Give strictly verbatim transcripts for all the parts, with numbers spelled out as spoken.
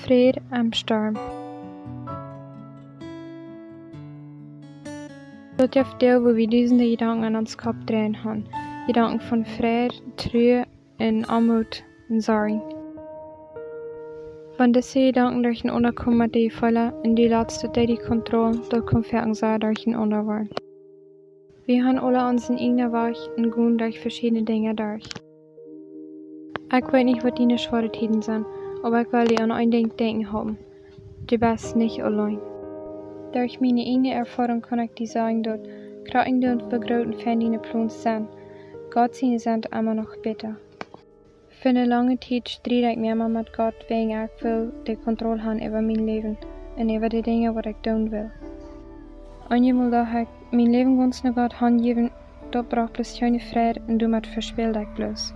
Fräd em Storm. Daut jeft Doag, wua wie dusende Jedanken en ons Kopp dreien haben. Jedanken von Fräd, Trua un Oamoot un Sorjen. Wan dise Jedanken derchenaunda komen met de Jefeelen un du latst dee die kontrollen, daut kaun foaken sea derchenaunda woaren. Wie haben aule onsen eenen Wajch un gonen derch veschiedne Dinja derch. Ekj weet nich, waut diene schwoare Tieden sent, oba ekj well die aun een Dinkj denkjen halpen. Du best nich auleen. Derch miene eejne Erfoarunk kaun ekj die sajen, daut krakjt endoont woo groot un fein diene Plons sent, Gott siene sent emma noch bäta. Fa eene lange Tiet stried ekj mie emma met Gott, wäajen ekj wull de Kontroll haben äwa mien Läwen un äwa de Dinja, waut ekj doonen wull. Eenjemol docht ekj, mien Läwen gaunz no Gott hanjäwen, daut brocht bloos kjeene Fräd un doamet vespäld ekj bloos.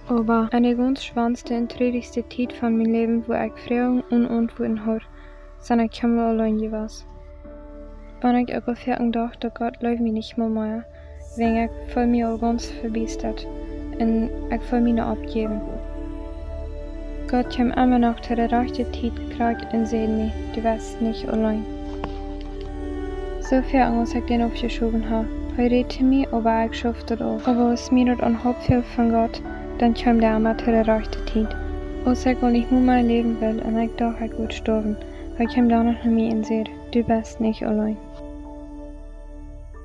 Oba en de gaunz schwoaste un truarichste Tiet von mien Läwen, wua ekj Froagen un Auntwuaten haud, sie ekj kjeenmol auleen jewast. Wan ekj uk aul foaken docht, daut Gott leeft mie nich mea, wäajen ekj feeld mie aul gaunz vebiestat un ekj feeld mie no oppjäwen. Gott kjeem emma noch to de rajchte Tiet krakjt un säd mie: "Du best nich auleen." Soo foaken aus ekj dän aufjeschowen hab, hee räd to mie, oba ekj schoof daut auf. Oba aus mie daut aun Hoop fäld von Gott, dan kjeem dee emma to de rajchte Tiet. Aus ekj aul nich mea läwen wull un ekj docht, ekj wudd stoawen, hee kjeem dan noch no mie un säd: "Du best nich auleen."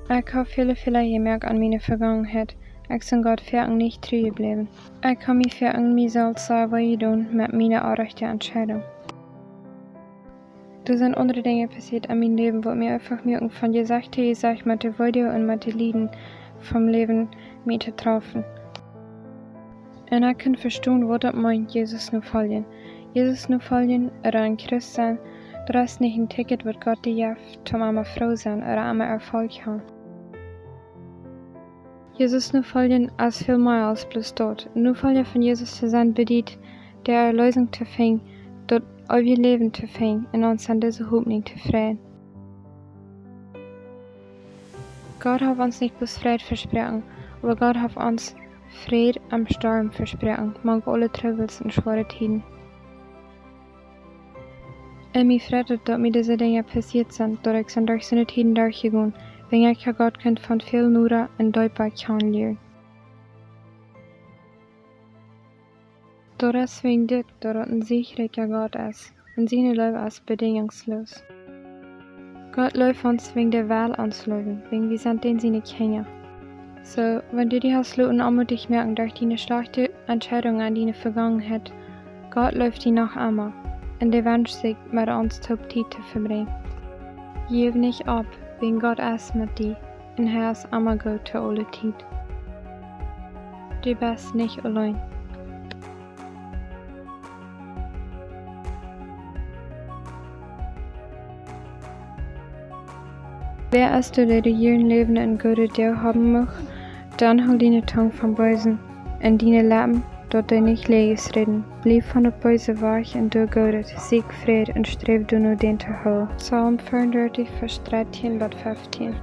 Ekj hab väle Fäla jemoakt en miene Vegangenheit. Ekj sie Gott foaken nich tru jebläwen. Ekj hab mie foaken mie selfst sea wee jedonen met miene orrajchte Entscheidunk. Doa sent aundre Dinja passieet en mien Läwen, waut mie eefach muaken von Jesecht to Jesecht met de Weedoag un met de Lieden vom Läwen mie to träfen. Un ekj kaun vestonen, waut daut meent, Jesus nofoljen. Jesus nofoljen ooda een Christ sennen, daut es nich een Ticket, waut Gott die jeft, om emma froo sennen ooda emma Erfolg haben. Jesus nofoljen es väl mea aus bloos daut. Nofolja von Jesus to sennen bediet, de Erleesunk to finjen, daut eewje Läwen to finjen un ons aun dise Hopninj to freien. Gott haft ons nich bloos Fräd vesproaken, oba Gott haft ons Fräd em Storm vesproaken, mank aule Trubbels un schwoare Tieden. Un mie freit daut, daut mie dise Dinja passieet sent, daut ekj sie derch soone Tieden derchjegonen, wäajen ekj hab Gott kunt von väl noda un deepa kjanen lieren. Daut es wäajen dit, daut daut een siegrikja Gott es, un siene Leew es bedinjungslos. Gott leeft ons wäajen dee well ons leewen, wäajen wie sent dän siene Kjinja. Soo, wan du die hast loten onmootich moaken derch diene schlajchte Entscheidunk en diene Vegangenheit, Gott leeft die noch emma, un dee wenscht sikj met ons toop Tiet to vebrinjen. Jeff nich opp, wäajen Gott es met die, un hee es emma goot to aule Tiet. Du best nich auleen. Wäa es doa, dee die jun Läwen een goodet Doag haben mucht? Dan hool diene Tung vom Beesen un diene Leppen, daut dee nich Läajes räden. Bliew von daut Beese wajch un doo Goodet, sieekj Fräd un sträw doano, dän to hoolen. Psalm fiefendartich, Varsch dartieen bat feftieen.